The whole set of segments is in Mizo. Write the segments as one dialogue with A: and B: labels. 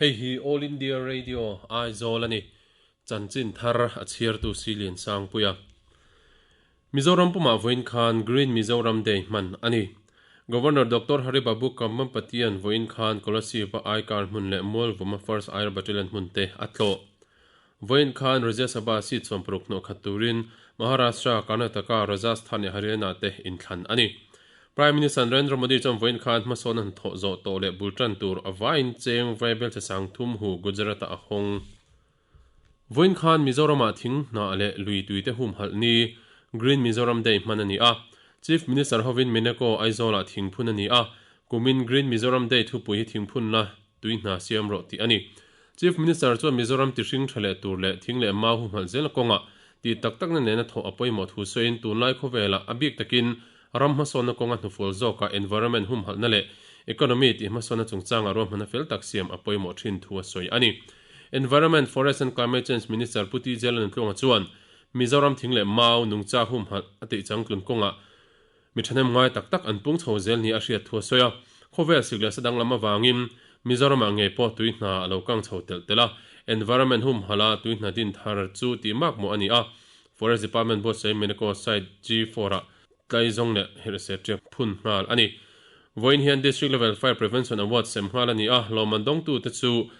A: Hei hi All India Radio Aizawl a ni. Chanchin thar a chhiartu Silian Sangpuia. Mizoram pumah vawiin khan Green Mizoram Day hman a ni. Governor Doctor Hari Babu Kambhampatian vawiin khan Kolasib-a Aikar hmun leh Mualvuma First Air Battalion hmun te a tlawh. Vawiin khan Rajya Sabha seat 60 hnawh khat turin Maharashtra, Karnataka, Rajasthan leh Haryana te inthlan a ni. Prime Minister Narendra Modi chuan vawiin khan hmasawn a hnathawh zawh tawh leh bul tan tur a vaiin cheng vaibel che sang thum hu Gujarat-ah a hawng. Vawiin khan Mizoram-ah thing hnah leh lui tuite humhalh ni Green Mizoram Day hman a ni a. Chief Minister hovin Meneko Aizawl-ah thingphun a ni a. Kumin Green Mizoram Day thupui hi thingphunna tui hna siam rawh tih a ni. Chief Minister chuan Mizoram tihring tha leh tur leh thing leh mau humhalh zel kawngah tih tak takna nena thawh a pawimawh thu sawiin tunlai khawvelah a bik takin ram hmasawnna kawnga hnufual zawkah environment humhalhna leh economy tih hmasawnna chungchangah ruahmanna fel tak siam a pawimawh thin thu a sawi a ni. Environment, Forest and Climate Change Minister Pu TJ Lalnuntluanga chuan Mizoram thing leh mau nungcha humhalh a tih changtlun kawngah Mi thahnem ngai tak tak an pung chho zel ni a hriat thu a sawi a, khawvel sik leh sa danglam avangin Mizoramah ngei pawh tui hna a lo kang chho telh telh a, environment humhalh a tui hna din thar chu tih mak mawh a ni a, Forest Department buatsaih Meneko Site G4 ah tlaizawng leh hirhse ṭiak phun nghal a ni. Vawiin hian District Level Fire Prevention Award sem nghal a ni a, lawmman dawngtute chu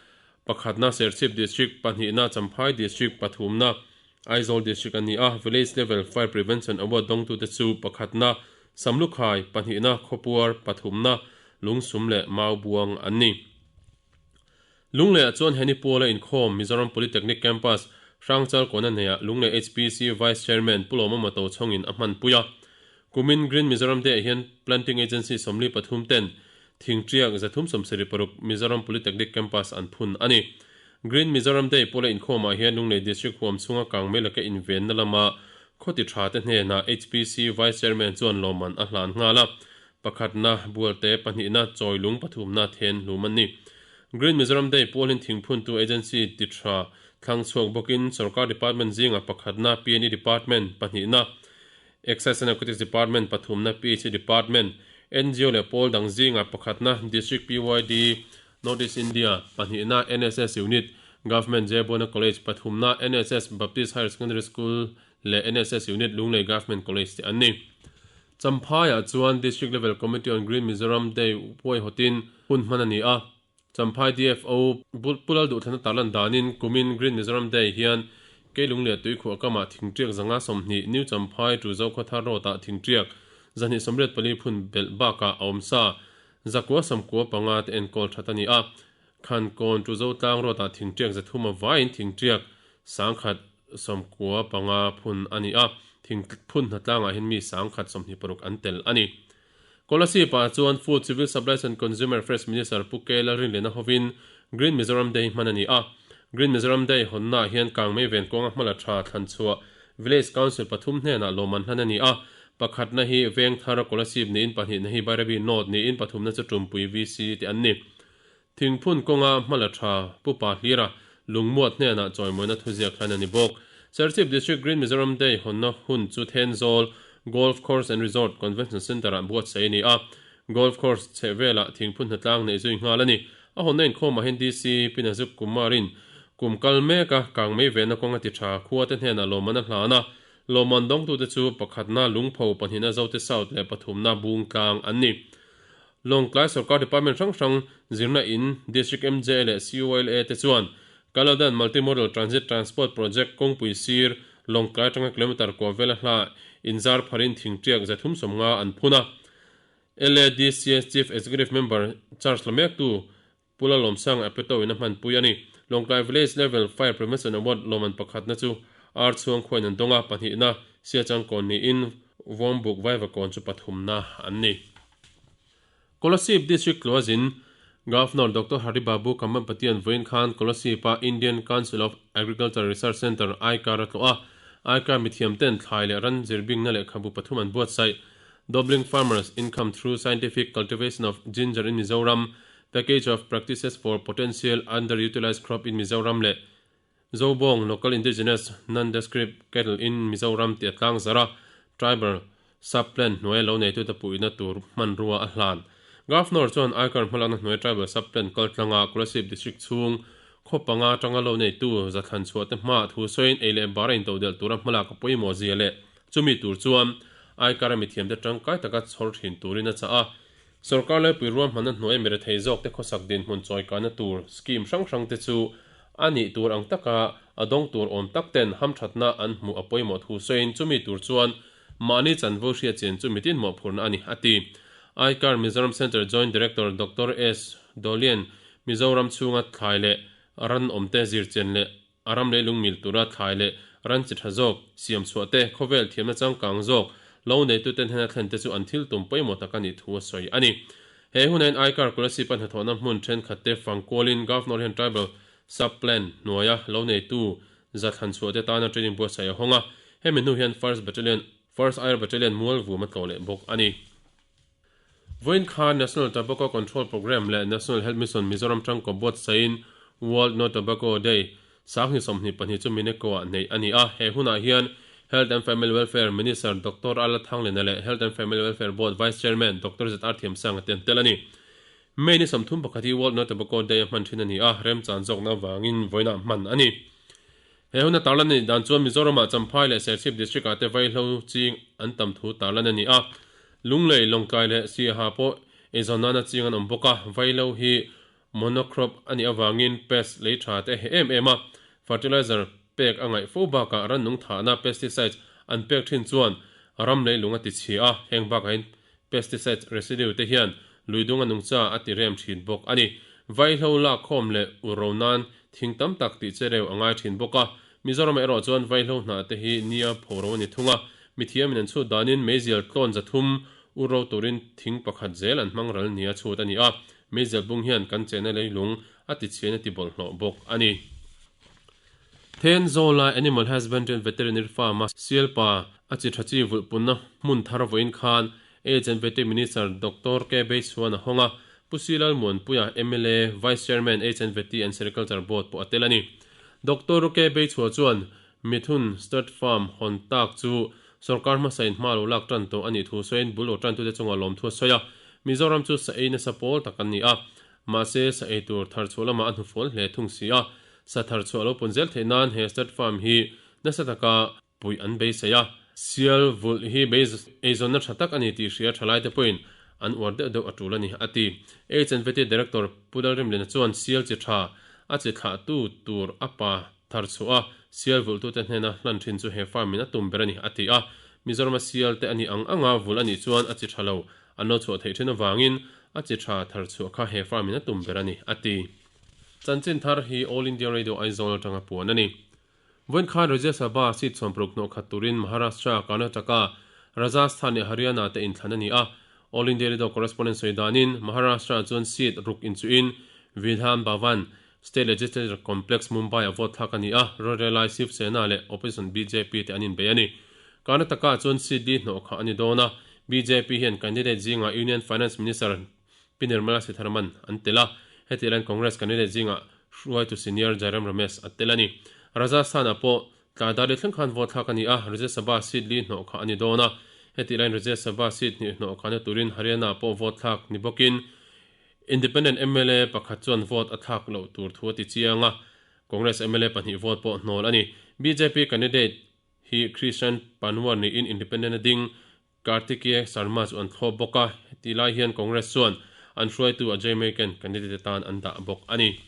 A: pakhatna Serchhip District, pahnihna Champhai District, pathumna Aizawl District a ni a, Village Level Fire Prevention Award dawngtute chu pakhatna Samlukhai, pahnihna Khawpuar, pathumna Lungsum leh Maubuang an ni. Lunglei-ah chuan Heni Puala inkhawm Mizoram Polytechnic Campus, Hrangchal Kawna neiah Lunglei HPC Vice Chairman Pu Lawma Mato chhawngin a hmanpui a. Kumin Green Mizoram Day-ah hian Planting Agency 43 ten Thingṭiak 376 Mizoram Polytechnic Campus an phun a ni. Green Mizoram Day pawla inkhawmah hian Lunglei District huam chhunga kangmei laka invenna lama khawti tha te hnenah HPC Vice Chairman chuan lawmman a hlan nghal a, pakhatna, Bualte, pahnihna, Chawilung, pathumna, Then hlum an ni. Green Mizoram Day pawlin thingphuntu agency ti tha thlang chhuak bawkin Sorkar Department zinga pakhatna, PNE Department, pahnihna, Excise and Narcotics Department pathumna PHE Department, NGO leh pawl dang zingah pakhatna District PYD, North East India, pahnihna NSS Unit, Government Jayabona College, pathumna NSS Baptist Higher Secondary School leh NSS Unit Lunglei Government College te an ni. Champhaiah chuan District Level Committee on Green Mizoram Day huaihawtin hun hman a ni a. Champhai DFO Pu Lalduhthana tarlan danin kumin Green Mizoram Day hian Keilung leh Tuikhuah kamah thingṭiak 120, New Champhai to Zokhawthar Road-ah thingṭiak 284 phun belh bakah a awm sa. 995 te enkawl that a ni a. Khankawn to Zotlang Road-ah thingṭiak 300 a vaiin thingṭiak 195 phun a ni a. Thing phun hnatlangah hian mi 126 an tel a ni. Kolasib-ah chuan Food, Civil Supplies and Consumer Affairs Minister Pu K. Lalrinliana hovin Green Mizoram Day hman a ni a. Green Mizoram Day hawnnaah hian kangmei ven kawnga hmala tha thlan chhuah Village Council pathum hnenah lawmman hlan a ni a. Pakhatna hi Vengthar Kolasib niin pahnihna hi Bairabi North niin pathumna chu Tumpui VC te an ni. Thingphun kawnga hmala tha Pu Pa Hlira Lungmuat hnenah chawimawina thuziak hlan a ni bawk. Serchhip District Green Mizoram Day hawnna hun chu Thenzawl Golf Course and Resort Convention Centre-ah buatsaih a ni a. Golf Course chheh velah thingphun hnatlang neih zui nghal a ni. A hawnna inkhawmah hian DC Pinazuk Kumar-in kum kal meka kangmei venna kawnga ti tha khuate hnenah lawmman a hlan a. Lawmman dawngtute chu pakhatna Lungpho, pahnihna Zote South leh pathumna Bungtlang an ni. Lawngtlai Sorkar Department hrang hrang zirna in District MJA leh CYLA te chuan Kaladan Multi-Modal Transit Transport Project kawngpui sir Lawngtlai atanga kilometre kua vela hla inzar pharin thingṭiak 350 an phun a. LADCS Chief Executive Member charge la mektu Pu Lalawmsang Apeto in a hmanpui a ni. Lawngtlai Village Level Fire Prevention Award lawmman pakhatna chu Ar chhuang khuain an dawng a, pahnihna Siachangkawn niin Vawmbuk Vaivakawn chu pathumna an ni. Kolasib District Tluazin Governor Doctor Hari Babu Kambhampatian vawiin khan Kolasib-a Indian Council of Agriculture Research Centre, ICAR, a tlawh a, ICAR mithiamten thlai leh ran zirbingna lehkhabu pathum an buatsaih. Doubling Farmers Income Through Scientific Cultivation of Ginger in Mizoram, Package of Practices for Potential Underutilized Crop in Mizoram leh Zobawng Local Indigenous Nondescript Cattle in Mizoram tih a tlang zar a, Tribal Sub-Plan hnuaia lo neitute puihna tur hmanrua a hlan. Governor chuan Aikar hmalakna hnuai Tribal Sub Plan kaltlanga Kolasib District chhung khaw panga atanga lo neitu zathlan chhuah te hmaah thu sawiin ei leh bar a intodelh tura hmalak a pawimawh zia leh chumi tur chuan Aikara mithiamte tangkai taka chhawr thin turin a chah a. Sorkar laipui ruahmanna hnuai mirethei zawkte khawsak dinhmun chawikana tur scheme hrang hrangte chu a nih tur ang taka a dawng tur awm tak ten hamthatna an hmuh a pawimawh thu sawiin chumi tur chuan mahni chanvo hriatchian chu mitin mawhphurhna a ni, a ti. ICAR Mizoram Centre Joint Director Doctor S. Dolian Mizoram chhunga thlai leh ran awmte zirchian leh A ram leilung mil tura thlai leh ran chi tha zawk, siam chhuah te, khawvel thiamna changkang zawk, lo neituten hena thlen te chu an thil tum pawimawh tak a nih thu a sawi a ni. He hunain Aikar Kolasib-a hnathawhna hmun thenkhat te fang kualin Governor hian Tribal Sub-Plan hnuaia lo neitu za thlan chhuah te tana training buatsaih a hawng a, hemi hnu hian First Battalion, First Air Battalion mual vum a tlawh leh bawk a ni. Vawiin khan National Tobacco Control Programme leh National Health Mission Mizoram tangkaw buatsaihin World No Tobacco Day 2022 chu Mineko-ah neih a ni a. He hunah hian Health and Family Welfare Minister Doctor Ala Thanglena leh Health and Family Welfare Board Vice Chairman Doctor ZR Thiamsanga te an tel a ni. May ni 31 hi World No Tobacco Day a hman thin a ni a, remchan zawkna avangin vawiinah hman a ni. He huna tarlan a nih dan chuan Mizoramah Champhai leh Serchhip District-ah te vaihlo ching an tam thu tarlan a ni a. Lunglei, Lawngtlai leh Siaha pawh eizawn nana ching an awm bawk a. Vaihlo hi monocrop a nih avangin pest lei tha te a heh em em a. Fertilizer pek a ngaih fo bakah rannung thahna, pesticides, an pek thin chuan ram leilung a ti chhia a. Heng bakah hian pesticides residue te hian luidung a nungcha a ti rem thin bawk a ni. Vaihlo lakkhawm leh ur ro nan thing tam tak tih che reu a ngai thin bawk a. Mizoramah erawh chuan vaihlo hnah te hi nia pho ro a ni thung a. Mithiamin an chhut danin meizial tlawn 300 ur ro turin thing pakhat zel an hmang ral nia chhut a ni a. Meizial bung hian kan chehna leilung a ti chhian a ti bawlhhlawh bawk a ni. Thenzawla Animal Husbandry and Veterinary Farm-a sialpa a chi tha chi vulh punna hmun thar vawiin khan HNVT Minister Doctor K. Beichhuan a hawng a, Pu Si Lalmuanpuia, mla, Vice Chairman HNVT and Sericulture Board pawh a tel a ni. Doctor K. Beichhua chuan Mithun Stud Farm hawn tak chu sorkar hmasain hma lo lak tan tawh a nih thu sawiin bul lo tantute chungah lawmthu a sawi a, Mizoram chu sa ei nasa pawl tak an ni a, Mahse, sa ei tur thar chhuah lamah a hnufual hle thung si a, sa thar chhuah lo pun zel theih nan he stud farm hi nasa taka puih an beisei a. Sial vulh hi eizawnna tha tak a ni tih hria thalaite pawhin an uar deuh deuh a tul a ni, a ti. HNVT Director Pu Lalrimliana chuan sial chi tha a chi thlahtu tur a pa thar chhuah a, sial vulhtute hnena hlan thin chu he farm in a tum ber a ni, a ti a. Mizorama sial te a nih ang anga vulh a nih chuan a chi tha lo An lo chhuah theih thin avangin a chi tha thar chhuah kha he farm in a tum ber a ni, a ti. Chanchin thar hi All India Radio Aizawl atanga puan a ni. Vawiin khan Rajya Sabha seat 60 hnawh khat turin Maharashtra, Karnataka, Rajasthan leh Haryana te inthlan a ni a. All India Radio correspondent sawi danin Maharashtra chuan seat ruk inchuhin Vidhan Bhavan, State Legislature Complex, Mumbai-ah vote thlak a ni a, rorelai Shiv Sena leh opposition bjp te an inbei a ni. Karnataka-ah chuan seat li hnawh khah a ni dawn a, bjp hian candidate zingah Union Finance Minister Pi Nirmala Sitharaman an tel a, heti lain Congress candidate zingah hruaitu senior Jairam Ramesh a tel a ni. Rajasthan-ah pawh tlai dar li thleng khan vote thlak a ni a, Rajya Sabha seat li hnawh khah a ni dawn a, heti lain Rajya Sabha seat hnih hnawh khahna turin Haryana-ah pawh vote thlak ni bawkin Independent mla pakhat chuan vote a thlak loh tur thu a ti chiang a, Congress mla pahnih vote pawh hnawl a ni. Bjp candidate hi Krishan Panwar niin Independent a ding Kartikeya Sharma chu an thlawp bawk a, hetih lai hian Congress chuan an hruaitu Ajay Maken candidate atan an dah bawk a ni.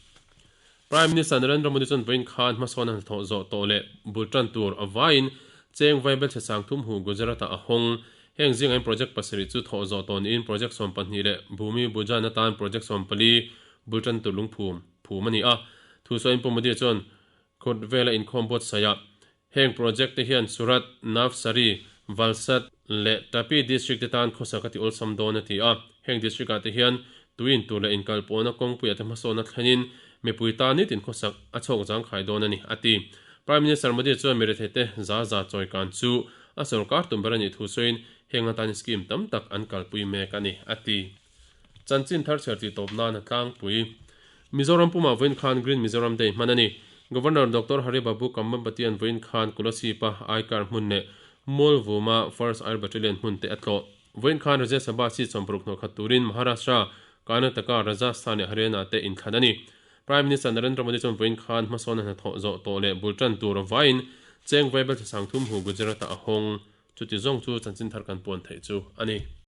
A: Prime Minister Narendra Modi chuan vawiin khan hmasawn a hnathawh zawh tawh leh bul tan tur a vaiin cheng vaibel chhe 30 hu Gujarat-ah a hawng. Heng zingain project pasarih chu thawh zawh tawh niin project 12 leh Bhumi Pujan atan project 14 bul tan tur lungphum phum a ni a. Thusawiin Pu Modi chuan khut vela inkhawm buatsaihah heng project te hian Surat, Navsari, Valsad leh Tapi district te tan khawsak a ti awlsam dawn a ti a. Heng district ah te hian tuin tur leh inkalpawhna kawngpuiah te hmasawnna thlenin mipui tan nitin khawsak a chhawk zangkhai dawn a ni, a ti. Prime Minister Modi chuan miretheite za za chawikan chu a sorkar tum ber a nih thu sawiin heng atan scheme tam tak an kalpui mek a ni, a ti. Chanchin thar chhiar tih tawp nan a tlangpui. Mizoram pumah vawiin khan Green Mizoram Day hman a ni. Governor Doctor Hari Babu Kambhampatian vawiin khan Kolasib-a Aikar hmun leh Mualvuma First Air Battalion hmun te a tlawh. Vawiin khan Rajya Sabha seat 60 hnawh khat turin Maharashtra, Karnataka, Rajasthan leh Haryana te inthlan a ni. Prime Minister Narendra Modi chuan vawiin khan hmasawnna hnathawh zawh tawh leh bul tan tur vaiin cheng vaibel thla 30 hu Gujarat-ah a hawng. Chuti zawng chu chanchin thar kan puan theih chu a ni.